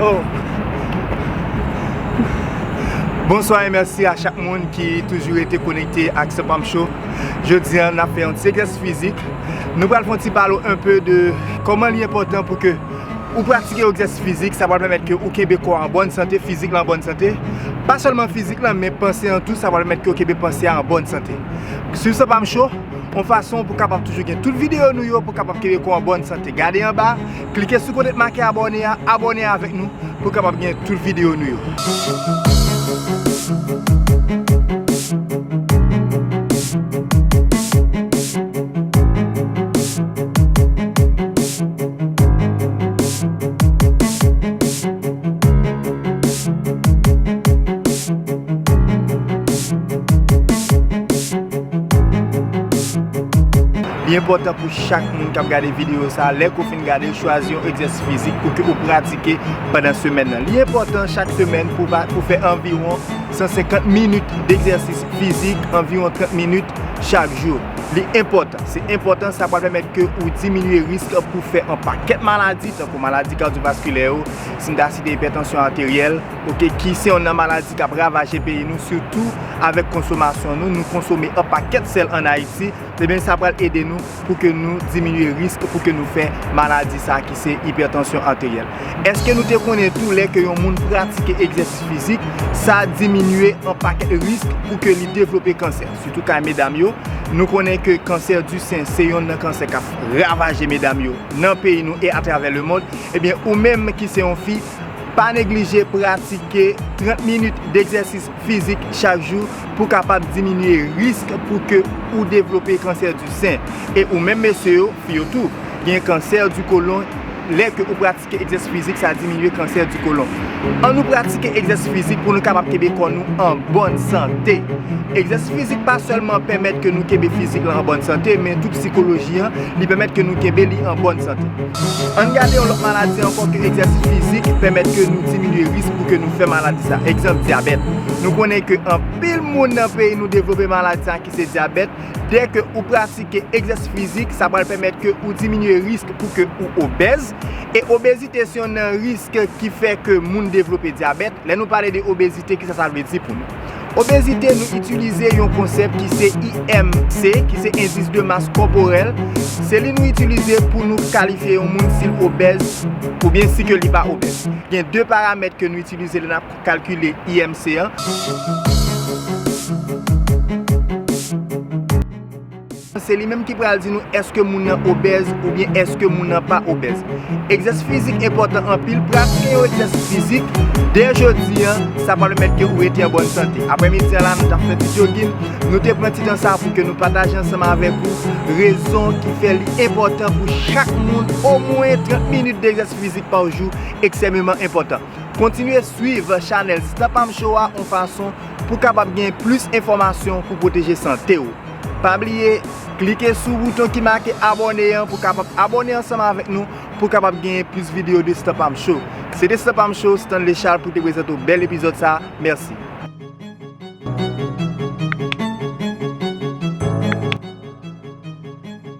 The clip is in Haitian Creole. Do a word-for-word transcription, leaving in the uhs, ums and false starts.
Oh. Bonswa e mèsi a chak moun ki toujou rete konekte ak Stan Pam Show. Jodi a, n ap fè yon ti egzèsis fizik. Nou pral fè yon ti pale w enpe de kòman li enpòtan pou ke ou pratike yon egzèsis fizik. Sa pral pèmèt ke ou kenbe kò an bòn sante, fizik lan an bòn sante. Pa sèlman fizik lan, men panse an tou, sa pral pèmèt ke ou kenbe panse a an bòn sante. Swiv Stan Pam Show, yon fason pou kapab toujou gen tout videyo nou yo, pou kapab kenbe kò an bòn sante. Gade anba, klike sou kote k make abòne a, abòne avèk nou, pou kapab gen tout videyo nou yo. Li enpòtan pou chak moun k ap gade videyo sa, lè ke w fin gade, chwazi yon egzèsis fizik pou ke ou pratike pandan semèn nan. Li enpòtan chak semèn pou pa, pou fè anviwon san senkant minit degzèsis fizik, anviwon trant minit chak jou. Li enpòtan. Se enpòtan, sa pral pèmèt ke ou diminye risk pou fè yon pakèt maladi, tankou maladi kadyovaskilè yo, si n ta site ipètansyon ateryèl, oke, ki se youn nan maladi k ap ravaje peyi nou, sitou avèk konsomasyon nou. Nou konsome yon pakèt sèl ann Ayiti, ebyen, sa pral ede nou pou ke nou diminye risk pou ke nou fè maladi sa ki se ipètansyon ateryèl. Èske nou te konnen tou, lè ke yon moun pratike egzèsis fizik, sa diminye yon pakèt risk pou ke li devlope kansè, sitou kay medam yo? Nou konnen ke kansè di sen se youn nan kansè k ap ravaje medam yo nan peyi nou e atravè lemonn. Ebyen, ou menm ki se yon fi, pa neglije pratike trant minit degzèsis fizik chak jou pou kapab diminye risk pou ke ou devlope kansè di sen. E ou menm mesye yo, fi yo tou, gen kansè di kolon, lè ke ou pratike egzèsis fizik, sa diminye kansè di kolon. Ann nou pratike egzèsis fizik pou nou kapab kenbe kò nou an bòn sante. Egzèsis fizik pa sèlman pèmèt ke nou kenbe fizik lan an bòn sante, men tou psikoloji an, li pèmèt ke nou kenbe li an bòn sante. Ann gade yon lòt maladi ankò ke egzèsis fizik pèmèt ke nou diminye risk pou ke nou fè maladi sa. Egzanp, dyabèt. Nou konnen ke anpil moun nan peyi nou devlope maladi sa ki se dyabèt. Dè ke ou pratike egzèsis fizik, sa pral pèmèt ke ou diminye risk pou ke ou obèz. E obezite se youn nan risk ki fè ke moun devlope dyabèt. Lè nou pale de obezite, kisa sa vle di pou nou? Obezite, nou itilize yon konsèp ki se I M C, ki se endis de mas kòporèl. Se li nou itilize pou nou kalifye yon moun si l obèz oubyen si ke li pa obèz. Gen de paramèt ke nou itilize lè n ap kalkile I M C an. Se li menm ki pral di nou èske moun nan obèz oubyen èske moun nan pa obèz. Egzèsis fizik enpòtan anpil. Pratike yon egzèsis fizik dè jodi an, sa pral pèmèt ke ou rete an bòn sante. Aprèmidi an la, nou t ap fè ti jogging. Nou te pran ti tan sa pou ke nou pataje ansanm avèk ou rezon ki fè li enpòtan pou chak moun omwen trant minit de egzèsis fizik pa jou, ekstrèmeman enpòtan. Kontinye swiv chanèl Stan Pam Show a yon fason pou kapab gen plis enfòmasyon pou pwoteje sante w. Pa bliye, klike sou bouton ki make abòne an pou kapab abòne ansanm avèk nou, pou kapab gen plis videyo de Stan Pam Show. Se te Stan Pam Show, Stanley Charles pou te prezante w bèl epizòd sa. Mèsi.